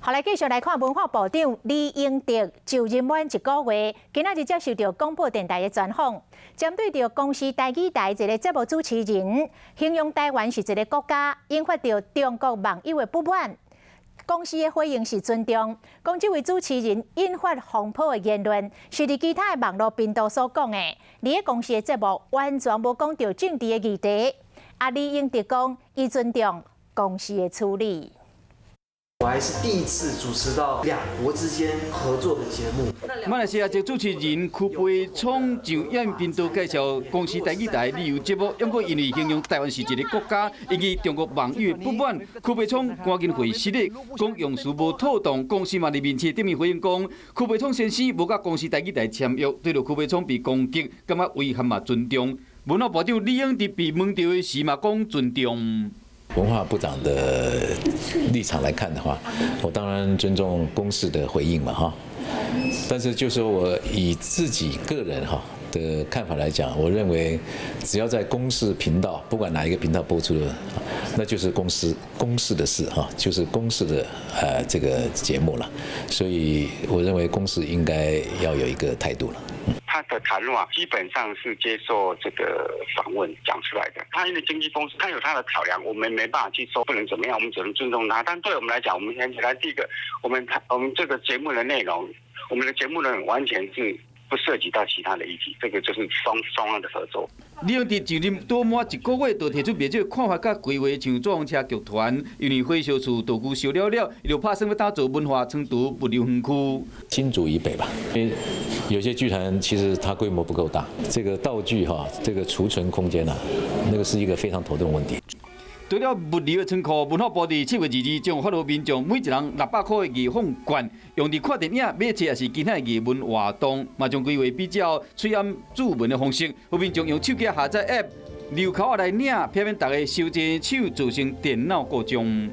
好，來繼續來看文化部長李英哲就任滿一個月，今仔日接受著廣播電臺的專訪，針對著公視台語台一個節目主持人，形容台灣是一個國家，引發著中國網友的不滿。公視的回應是尊重，講這位主持人引發風波的言論，是佇其他的網路頻道所講的，佇咧公視的節目完全無講著政治的議題。啊，李英哲講，伊尊重公視的處理。我還是第一次主持到兩國之間合作的節目。馬來西亞籍主持人區培聰上影頻道介紹公視台語台旅遊節目，毋過因為形容台灣是一個國家，引起中國網友的不滿。區培聰趕緊回失禮，講用詞無妥當，公視嘛佇面冊頂面回應講，區培聰先生無佮公視台語台簽約，對著區培聰被攻擊，感覺遺憾嘛尊重。文化部長李英哲被問著的時嘛講尊重。文化部長的立場來看的話，我當然尊重公視的回應嘛，哈。但是就說我以自己個人哈的看法來講，我認為只要在公視頻道，不管哪一個頻道播出的，那就是公視的事哈，就是公視的這個節目了。所以我認為公視應該要有一個態度了。他的談話基本上是接受這個訪問講出來的。他因為經紀公司，他有他的考量，我們沒辦法去說不能怎麼樣，我們只能尊重他。但對我們來講，我們很簡單，第一個，我們這個節目的內容，我們的節目呢完全是不涉及到其他的議題，這個就是雙方的合作。李英哲就任拄滿一個月，就提出袂少看法佮規劃，像祖王車劇團，因為火燒厝道具燒了了，伊就拍算欲打造文化倉儲物流園區。新竹以北吧，因為有些劇團其實它規模不夠大，這個道具哈，這個儲存空間啊，那個是一個非常頭痛問題。除了物流的倉庫，文化部佇7月22日將發予民眾每一人600箍的藝坊券，用佇看電影、買冊抑是其他的藝文活動，嘛將規劃比照喙罨注文的方式，予民眾用手機下載 App，留扣仔來領，避免逐家手牽手造成電腦故障。